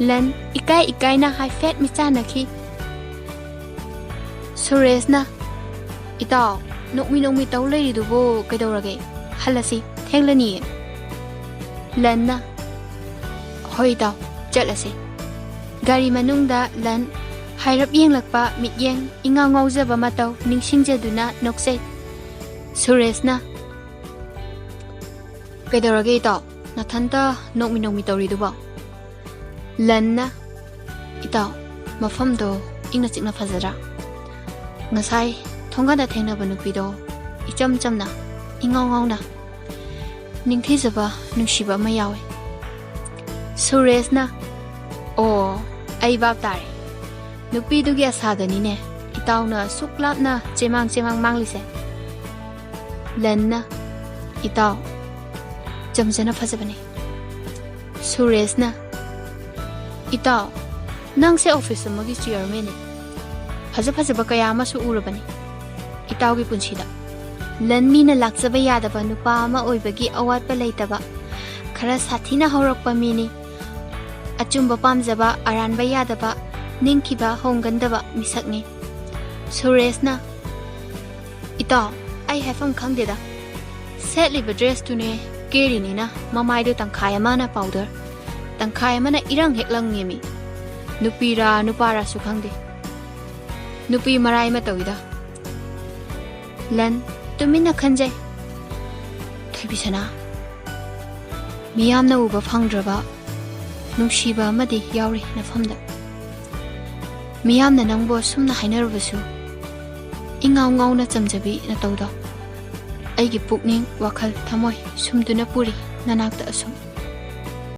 ꯂꯟ ꯏꯀꯥꯏ ꯏꯀꯥꯏꯅ ꯍꯥꯏꯐꯦꯠ ꯃꯤꯠꯆꯥꯟꯅꯈꯤ꯫ ꯁꯨꯔꯦꯁꯅ, "ꯏꯇꯥꯎ, ꯅꯣꯛꯃꯤ ꯅꯣꯛꯃꯤ ꯇꯧ ꯂꯩꯔꯤꯗꯨꯕꯨ ꯀꯩꯗꯧꯔꯒꯦ? ꯍꯜꯂꯁꯤ, ꯊꯦꯡꯂꯅꯤꯌꯦ꯫" ꯂꯟꯅ, "ꯍꯣꯏ ꯏꯇꯥꯎ, ꯆꯠꯂꯁꯤ꯫" ꯒꯥꯔꯤ ꯃꯅꯨꯡꯗ ꯂꯟ ꯍꯥꯏꯔꯞ ꯌꯦꯡꯂꯛꯄ ꯃꯤꯠꯌꯦꯡ, ꯏꯉꯥꯎ ꯉꯥꯎꯖꯕ ꯃꯇꯧ ꯅꯤꯡꯁꯤꯡꯖꯗꯨꯅ ꯅꯣꯛꯆꯩ꯫ ꯁꯨꯔꯦꯁꯅ, "ꯀꯩꯗꯧꯔꯒꯦ ꯏꯇꯥꯎ? ꯅꯊꯟꯇ ꯅꯣꯛꯃꯤ ꯅꯣꯛꯃꯤ ꯇꯧꯔꯤꯗꯨꯕꯣ?" ꯂꯟꯅ, "ꯏꯇꯥꯎ, ꯃꯐꯝꯗꯣ ꯏꯪꯅ ꯆꯤꯛꯅ ꯐꯖꯗ꯭ꯔꯥ? ꯉꯁꯥꯏ ꯊꯣꯡꯒꯥꯟꯗ ꯊꯦꯡꯅꯕ ꯅꯨꯄꯤꯗꯣ ꯏꯆꯝ ꯆꯝꯅ, ꯏꯉꯥꯎ ꯉꯥꯎꯅ ꯅꯤꯡꯊꯤꯖꯕ, ꯅꯨꯡꯁꯤꯕ ꯑꯃ ꯌꯥꯎꯏ꯫" ꯁꯨꯔꯦꯁꯅ, "ꯑꯣ, ꯑꯩ ꯚꯥꯞ ꯇꯥꯔꯦ꯫ ꯅꯨꯄꯤꯗꯨꯒꯤ ꯑꯁꯥꯗꯅꯤꯅꯦ ꯏꯇꯥꯎꯅ ꯑꯁꯨꯛ ꯂꯥꯞꯅ ꯆꯦꯃꯥꯡ ꯆꯦꯃꯥꯡ ꯃꯥꯡꯂꯤꯁꯦ꯫" ꯂꯟꯅ, "ꯏꯇꯥꯎ, ꯆꯝꯖꯅ ꯐꯖꯕꯅꯤ꯫" ꯁꯨꯔꯦꯁꯅ, "ꯏꯇꯥꯎ, ꯅꯪꯁꯦ ꯑꯣꯐꯤꯁ ꯑꯃꯒꯤ ꯆꯤꯌꯔꯃꯦꯟꯅꯤ꯫ ꯐꯖ ꯐꯖꯕ ꯀꯌꯥ ꯑꯃꯁꯨ ꯎꯔꯕꯅꯤ ꯏꯇꯥꯎꯒꯤ ꯄꯨꯟꯁꯤꯗ꯫ ꯂꯟ ꯃꯤꯅ ꯂꯥꯛꯆꯕ ꯌꯥꯗꯕ ꯅꯨꯄꯥ ꯑꯃ ꯑꯣꯏꯕꯒꯤ ꯑꯋꯥꯠꯄ ꯂꯩꯇꯕ, ꯈꯔ ꯁꯥꯊꯤꯅ ꯍꯧꯔꯛꯄ ꯃꯤꯅꯤ꯫ ꯑꯆꯨꯝꯕ ꯄꯥꯝꯖꯕ, ꯑꯔꯥꯟꯕ ꯌꯥꯗꯕ, ꯅꯤꯡꯈꯤꯕ ꯍꯣꯡꯒꯟꯗꯕ ꯃꯤꯁꯛꯅꯤ꯫" ꯁꯨꯔꯦꯁꯅ, "ꯏꯇꯥꯎ, ꯑꯩ ꯍꯥꯏꯐꯝ ꯈꯪꯗꯦꯗ꯫ ꯁꯦꯠꯂꯤꯕ ꯗ꯭ꯔꯦꯁꯇꯨꯅꯦ ꯀꯦꯔꯤꯅꯤꯅ ꯃꯃꯥꯏꯗꯨ ꯇꯪꯈꯥꯏ ꯑꯃꯅ ꯄꯥꯎꯗꯔ, ꯇꯪꯈꯥꯏ ꯑꯃꯅ ꯏꯔꯪ ꯍꯦꯛ ꯂꯪꯉꯦꯃꯤ꯫ ꯅꯨꯄꯤꯔꯥ ꯅꯨꯄꯥꯔꯥꯁꯨ ꯈꯪꯗꯦ꯫ ꯅꯨꯄꯤ ꯃꯔꯥꯏ ꯑꯃ ꯇꯧꯏꯗ꯫" ꯂꯟ, ꯇꯨꯃꯤꯟꯅ ꯈꯟꯖꯩ꯫ "ꯊꯣꯏꯕꯤꯁꯅꯥ, ꯃꯤꯌꯥꯝꯅ ꯎꯕ ꯐꯪꯗ꯭ꯔꯕ ꯅꯨꯡꯁꯤꯕ ꯑꯃꯗꯤ ꯌꯥꯎꯔꯤ ꯅꯐꯝꯗ꯫ ꯃꯤꯌꯥꯝꯅ ꯅꯪꯕꯨ ꯑꯁꯨꯝꯅ ꯍꯥꯏꯅꯔꯕꯁꯨ, ꯏꯉꯥꯎ ꯉꯥꯎꯅ ꯆꯝꯖꯕꯤ ꯅꯇꯧꯗꯣ ꯑꯩꯒꯤ ꯄꯨꯛꯅꯤꯡ, ꯋꯥꯈꯜ, ꯊꯃꯣꯏ ꯁꯨꯝꯗꯨꯅ ꯄꯨꯔꯤ ꯅꯅꯥꯛꯇ ꯑꯁꯨꯝ꯫